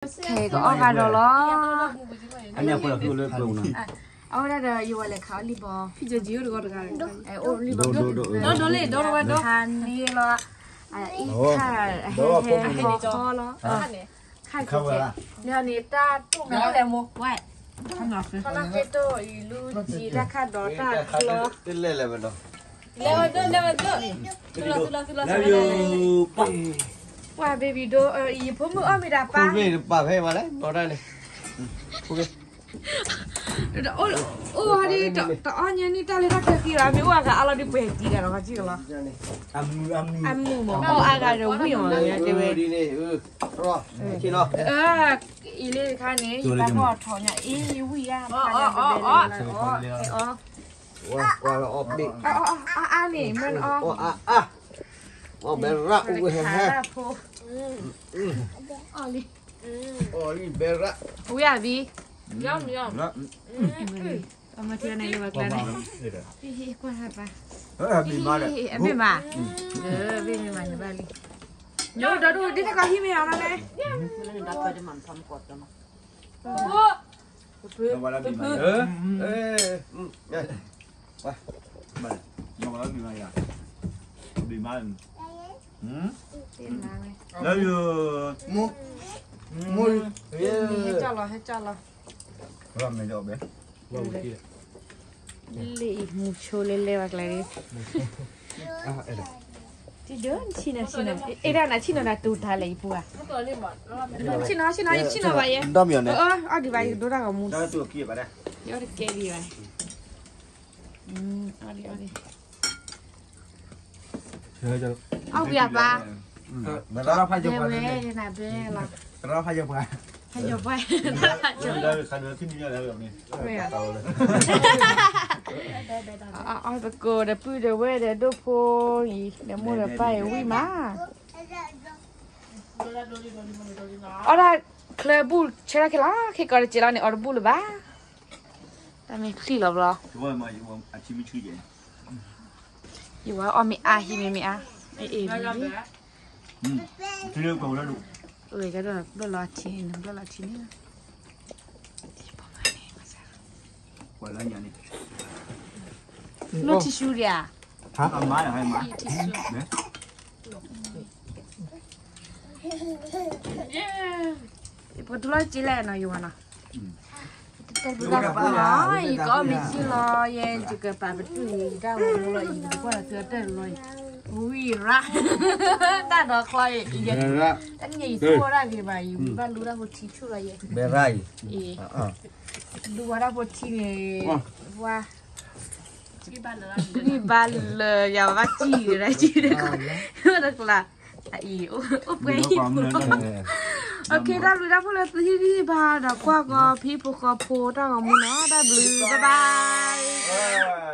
ခဲကအီၣ်ဂၤဒီးလီၤ. အဝဲဒၣ်ဒီးယဝဲလဲၤခးအီၣ်လံၣ်ဘီ, အိၣ်လံၣ်ဘီ, ခါန့ၣ်လီၤ, အအံၤခါ, ဟဲဟဲဟဲဃီလီၤ, ခါန့ၣ်တၢ်တိၢ်မလဲၣ်မိၢ်, ဝဲ, ခါန့ၣ်အီၣ်လံၣ်ဘီ, ခါန့ၣ်တၢ်တိၢ်အံၤလူစံးတၢ်ခါဒီးတၢ်ချီ လဲၤဝဲဒိၣ်, လဲၤဝဲဒိၣ်, လဲၤဝဲဒိၣ်, ပှၤ baby ဒိၣ်အံၤ ယဖိမုၣ်အီၣ်မ့ၢ်ဒၣ်ပၢ်, ပၢ်ဖဲမးလဲၣ်, အိၣ်ဒ် တအီၣ်ညါန့ၣ် တၢ်လၢတၢ်ခဲဃံလီၤ, မ့ၢ်အိၣ်အဂၤအါလီၤဒ်ပှဲၤတံၤဂၤလီၤ, ခီကလီၤ, အမုာ်မး အီၣ်အါဂၤဒီးဝံၣ်မး, တဲဝဲ, အံၤလံတခါန့ၣ် ယပၢ်ဖီၣ်ထီၣ်ညါ အ့ ယဝံၣ်ဧါ, အီၣ်အါန့ၣ် မ့ၢ်အီၣ်, အီၣ်ဘဲရၣ်, အီၣ်လံ, အီၣ်လံဘဲရၣ်, ဝံၣ်ဧါဘံ, အမထံန့ၣ်လၢဘၣ်ကျါန့ၣ်, ကွၢ်ဟဲပၢ်, အဘ့ၣ်မး, ဘ့ၣ်မ့ၢ်မးန့ၣ်ဘၣ်လံ, ညိဒီဒူၣ် ဒ်တၢ်ကီဟံၣ်မ့ၢ်အီၤလီၤန့ၣ် ဟဲကၢ်လီၤ, ဟဲကၢ်လီၤ, လံၣ်မူဆိလၢလဲၤဘၣ်ကျါန့ၣ်, ထံဒိၣ်ဆံၣ်နီၤဆံၣ်နီၤ, အဲၣ်ဒၣ်နၤဆံၣ်နီၤနၤတူၤတၢ်လဲၣ်ယပူၤဧါ, ဆံၣ်နီၤဆံၣ်နီၤ ယဆံၣ်နီၤဘၣ်ယဲ, အီၣ်ဒံးဘၣ်ယကဒိတၢ်ဂီၤမူ, ယအီၣ်တကဲဒံးဘၣ်, အီၣ်ဒံးအီၣ်ဒံး, အီၣ်ဝံၤအပၢ်, ဝဲနၤဘဲလီၤ, ဖးယိာ်ပှဲၤ, အီၣ်သကိးဒီးပုၢ်ဒီးဝဲၢ်ဒီးဒိၣ်ဖိအံၤ ဒီးမိၢ်ဒီးပၢ်အံၤဝံၣ်မး, အီၣ်ဒၣ်ချၢဘူၣ်ဆၢထၢၣ်ခဲလီၤ, ခဲကီးတစဲးလီၤန့ၣ် အီၣ်တဘူၣ်လၢၤဘၣ်, တၢ်မ့ၢ်ချံလီၤဘျီ, ယဝဲအီၣ်မ့ၢ်အါဟံးမ့ၢ်မ့ၢ်အါ, အ့ၣ်, ဘျီလီၤထံန့ၣ်, ဘျီလီၤထံန့ၣ်, လိၣ်ထံရှူဒံးဧါ, ပကတူၢ်လီၤစ့လဲၣ်နီၤ ယဝၤနီၤ, တၢ်ဘျုးတၢ်ဖှိၣ်နီၤ, ယကအီၣ်မ့ၢ်စ့လီၤ, ယဲယကပာ်ပတုာ်ယတၢ်ဂီၤမူလီၤအံၤ, ယကွၢ်လီၤသုအတၢ်လီၤအံၤ, ဝံၣ်ရၣ်, တၢ်ဒီးချီအံၤ, တနံၤအံၤယသူၣ်အီၣ်တၢ်ဂ့ၤဘၣ်, ယဝံၣ်ဘၣ်လူတၢ်ဖိထံဆူၣ်လီၤယဲ, အ့ၣ်, လူဝဲတၢ်ဖိထံန့ၣ်, ဝါ ဂံၢ်ဘါလၢယၤဘၣ်စံၣ်ဒီး စံၣ်ဒီး, တကျါ, အံၤ, အိၣ်ပှဲၤဟံၣ်ဖိလီၤ, တၢ်ဘျုးတၢ်ဖှိၣ်လၢသုဟ့ၣ်ဂံၢ်ဟ့ၣ်ဘါဒီးကွၢ်ကီဖံဖိဃီဖိတၢ်ဂီၤမူနီၤ, တၢ်ဘျုး, bye bye.